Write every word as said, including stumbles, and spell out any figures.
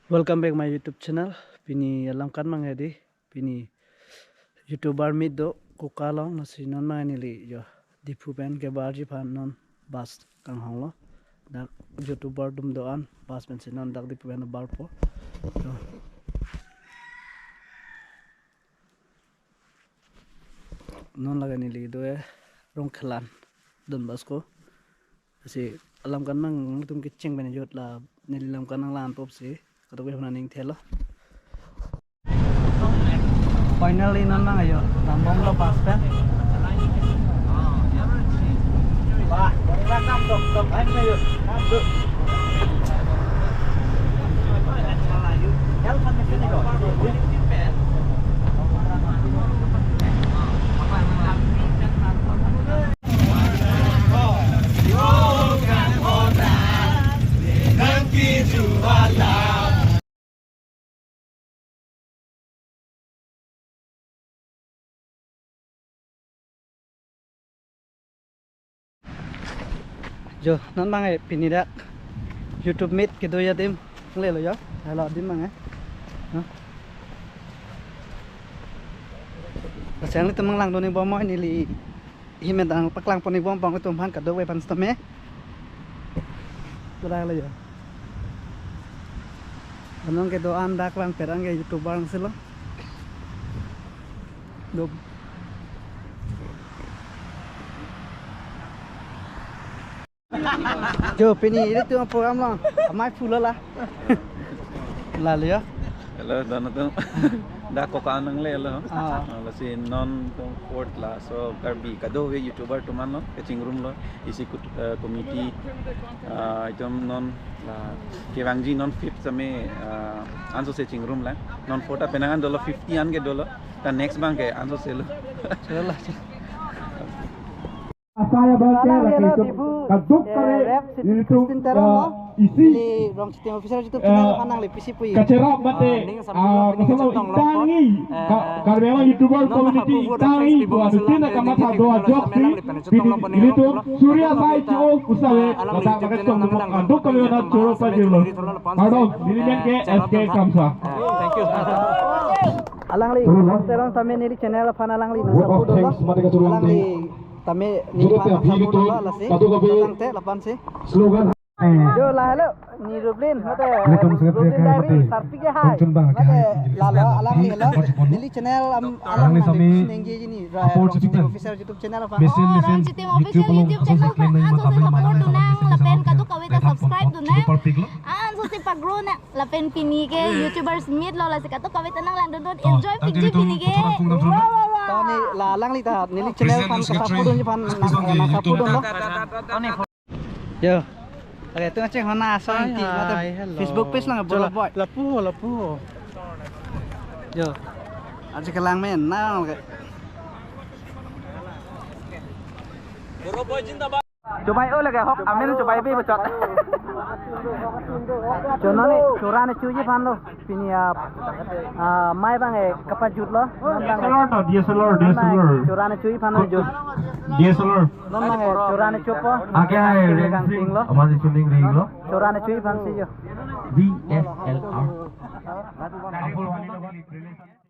Welcome back my YouTube channel. Pini alam kan mang hedi. Pini YouTuber meet do Kuki along, lasi non mang neli yo Diphu pen kebarji aphan non bus kanghonglo. Dak YouTuber atum do-an bus pensi non dak Diphu pen barpo. Yo. Non lake neli do-e Rongkhelan Don Bosco. Lasi alam kan mang atum kecheng pen jut la neli alam kan nanglang topsi kadokave aphan aning thelo. Finally non mang yo dambomlo bus pen. Jo, non mang eh pini dak YouTube meet kedo adim lelo yo. Halo adim mang eh. No. Lasi nanglitum nanglang dun-ik bom mo, neli hem dang paklang pon-ik bom bang atum aphan kadokave aphan sitame. Tura lo yo. Anong kedo-an dak lang perang ke YouTuber lang silo. Dum. Jo, pini ilitum program lo. Amei phulo la. Lalo yo. Hello, don atum. Dak Kuki along nanglelo. Ah. Ah, lasi non atum fourth, laso Karbi kadokave YouTuber atum anlo kachingrumlo. Isi kut-, eh, committee, ah, itum non la kevangji non fifth sitame, ah, ansose chingrum la. Non fourth ta penang an dolo, fifty an ke dolo. Ta next abang ke ansose lo. Chalo. Asai abang ke lake itum kadokave, eh, rep si ilitum, Christine Teron lo. Isi, ili Rongchitim Official YouTube channel aphan nangli pisi pu-i. Kacherap mate, ah, ning sambil ah, lo pini masalo kachetong lo itang po. I, eh, Ka-, Karbi Anglong YouTuber community itang i, pu adutin akamatha do ajok si, ilitum suri asai cho usale, alang mata YouTube channel nang dang kadokave nang choro pajirlo. Pardon, neli men ke S K Kamsa. Eh, thank you. Alangli, Teron sitame neli channel aphan alangli nang support dolo. Alangli tame neli aphan nang support dolo, lasi tangte lapu-an si. Slogan. Jo, la helo, ni Rublin, mate Rublin Diary, Sarpi ke hai. Mate lalo alangli lo. Neli channel am alangli sitame nengji ni, Rongchitim Official YouTube channel aphan. Rongchitim Official YouTube channel aphan ansose support dun nang, lapen kadokave ta subscribe dun nang. Ansose pagro nang, lapen pini ke YouTubers meet lo, lasi kadokave ta nanglang dun dun, enjoy piji pini ke. Tani la alangli ta neli channel aphan ka support dunji aphan nang, nang support dunlo. Yo. Oke, tu aceh hona so inti mate Facebook page lang bolo boy. Lapu ho, lapu ho. Yo. Aceh kelang men nang ke. Chubai o lake hok amen chubai bi bachot. Chonani chorani chuji aphan lo. Pini a, a, amei abang eh kapajut lo. Non abang eh. D S L R, D S L R, D S L R. Chorani chuji aphan lo jo. D S L R. Non abang eh chorani chopo. Ake hai reng kangting lo. Amar chuning ring lo. Chorani chuji aphan si jo. D S L R.